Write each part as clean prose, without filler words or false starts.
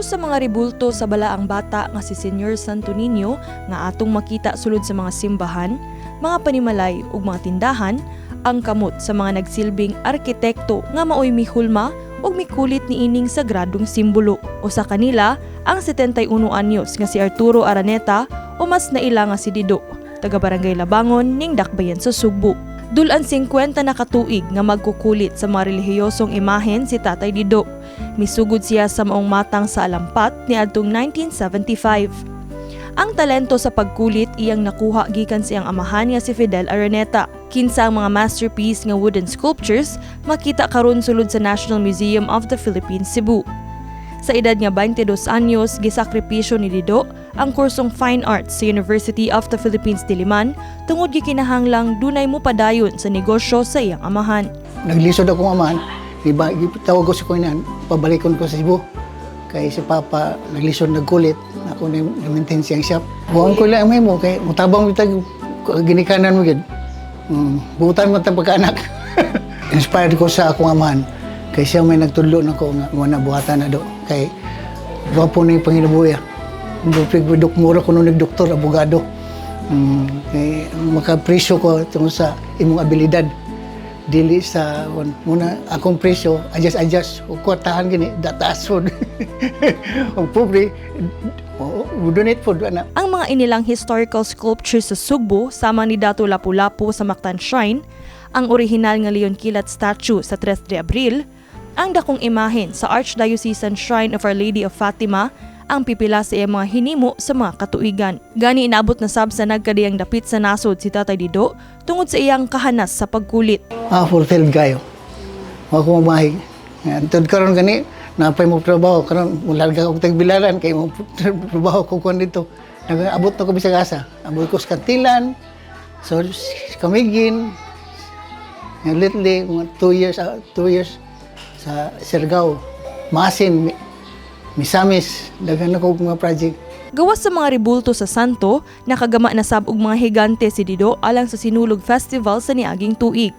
Layo sa mga rebulto sa balaang bata nga si Senyor Santo Niño nga atong makita sulod sa mga simbahan, mga panimalay ug mga tindahan, ang kamot sa mga nagsilbing arkitekto nga maoy mihulma ug mikulit niining sagradong simbolo. Usa kanila ang 71 anyos nga si Arturo Araneta o mas naila nga si Dido, taga Barangay Labangon ning Dakbayan sa Sugbo. Dul-an 50 na katuig nga magkukulit sa mga relihiyosong imahen si Tatay Dido. Misugod siya sa maong matang sa Alampat niadtong 1975. Ang talento sa pagkulit iyang nakuha gikan sa iyang amahan nga si Fidel Araneta. Kinsa ang mga masterpiece nga wooden sculptures makita karon sulod sa National Museum of the Philippines, Cebu. Sa edad nga 22 anyos, gisakripisyo ni Dido ang kursong Fine Arts sa University of the Philippines Diliman tungod gikinahanglang dunay mopadayon sa negosyo sa iyang amahan. Naglisod akong amahan, di ba, tawag ko sa kuinan, pabalikon ko sa Cebu. Kay si Papa, naglisod nagkulit, ako na maintain siyang shop. Buang ko lang mo, kay mutabang bitag ginikanan mo gid. Buutan mo tang pagkaanak. Inspired ko sa akong amahan, kay siya may nagtudlo nako nga mo na buhatan na do. Kay gwapo na yung panginabuya. Bupig dok mura ko nung doktor, abogado. Kay makapresyo ko tungkol sa imong abilidad dili sa muna akong presyo adjust adjust o kwartahan gini dataas food ang pobre o donate food ana. Ang mga inilang historical sculptures sa Sugbo sama ni Dato Lapu-Lapu sa Mactan Shrine, ang orihinal nga Leon Kilat statue sa 3 de Abril, ang dakong imahen sa Archdiocesan Shrine of Our Lady of Fatima, ang pipila sa iyang mga hinimo sa mga katuigan. Gani inabot na sab sa nagkadiyang dapit sa nasod si Tatay Dido tungod sa iyang kahanas sa pagkulit. Ah, fulfilled kayo. Wa ko mabahig. Tud karon gani napay mo trabaho karon, mularga og tagbilaran kay mo trabaho ko kuan dito. Nag-abot na ko bisag asa. Abot ko sa Cantilan, so Camiguin, nga lately mga 2 years, 2 years sa Siargao, Maasin, Misamis, daghan ako mga project. Gawas sa mga rebulto sa santo, nakagama na sab og mga higante si Dido alang sa Sinulog Festival sa niaging tuig.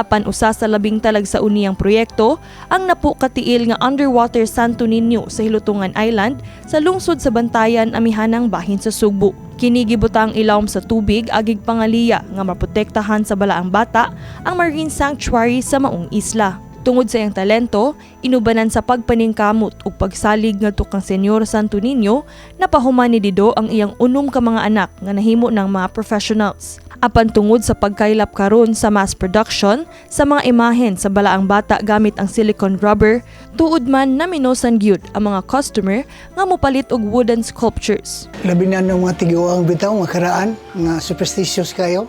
Apan usa sa labing talagsaon niyang proyekto, ang napo katiil nga underwater Santo Niño sa Hilutungan Island sa lungsod sa Bantayan, amihanang bahin sa Sugbo. Kini gibutang ilawom sa tubig agig pangaliya nga maprotektahan sa balaang bata ang marine sanctuary sa maong isla. Tungod sa iyang talento, inubanan sa pagpaningkamot ug pagsalig ngadto kang Senyor Santo Niño, napahuman ni Dido ang iyang unom ka mga anak nga nahimo ng mga professionals. Apan tungod sa pagkaylap karon sa mass production sa mga imahen sa balaang bata gamit ang silicone rubber, tuod man na minosan gyud ang mga customer nga mopalit og wooden sculptures. Labi na ng mga tiguang bitaw, mga karaan, nga superstitious kayo,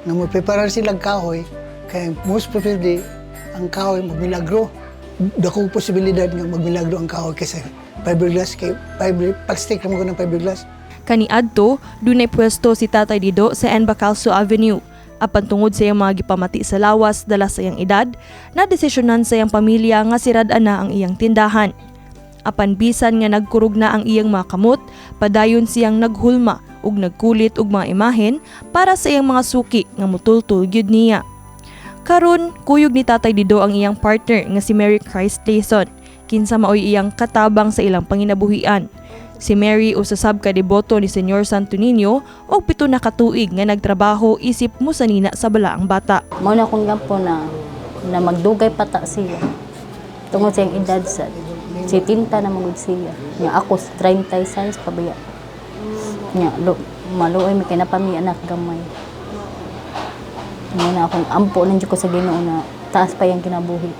nga mo preparar silang kahoy, kay most probably, ang kahoy magmilagro. Dako posibilidad nga magmilagro ang kahoy kasi fiberglass, kay fiber, plastic ra mo ng fiberglass. Kaniadto, dunay pwesto si Tatay Dido sa N. Bacalso Avenue. Apan tungod sa iyang mga gipamati sa lawas dala sa iyang edad, nadesisyonan sa iyang pamilya nga sirad na ang iyang tindahan. Apan bisan nga nagkurog na ang iyang mga kamot, padayon siyang naghulma ug nagkulit og mga imahen para sa iyang mga suki nga mutultul gyud niya. Karon, kuyog ni Tatay Dido ang iyang partner nga si Mary Christ Layson, kinsa maoy iyang katabang sa ilang panginabuhian. Si Mary usa sab ka deboto ni Senyor Santo Niño og 7 na katuig nga nagtrabaho isip musanina sa balaang bata. Mao na akong gampo na na magdugay pa ta siya. Tungod sa iyang edad sa 70 na magud siya. Nya ako 36 pa biya. Nya maluoy mi kay naa pa mi anak gamay. Mao na akong ampo nandiyo ko sa Ginoo na taas pa iyang kinabuhi.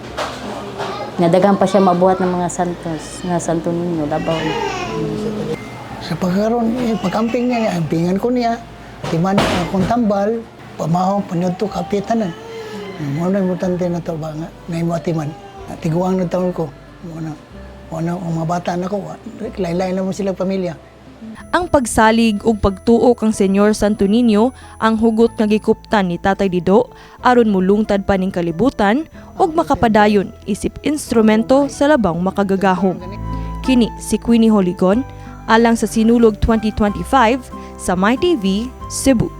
Nadaghan pa siya mabuhat ng mga santos, nga Santo Niño labaw. Sa pagkaroon, eh, pag-amping niya, ampingan ko niya, timan akong tambal, pamahaw, panyudto, kapitanan. Mao na importante na to ba nga, na imo atiman. Tiguang na taon ko. Mao na, ang mga bata na ko, lain-lain na mo sila pamilya. Ang pagsalig ug pagtuo kang Senyor Santo Niño ang hugot nga gikuptan ni Tatay Dido aron mulungtad pa ning kalibutan ug makapadayon isip instrumento sa labang makagagahom. Kini si Queenie Holigon alang sa Sinulog 2025 sa MyTV Cebu.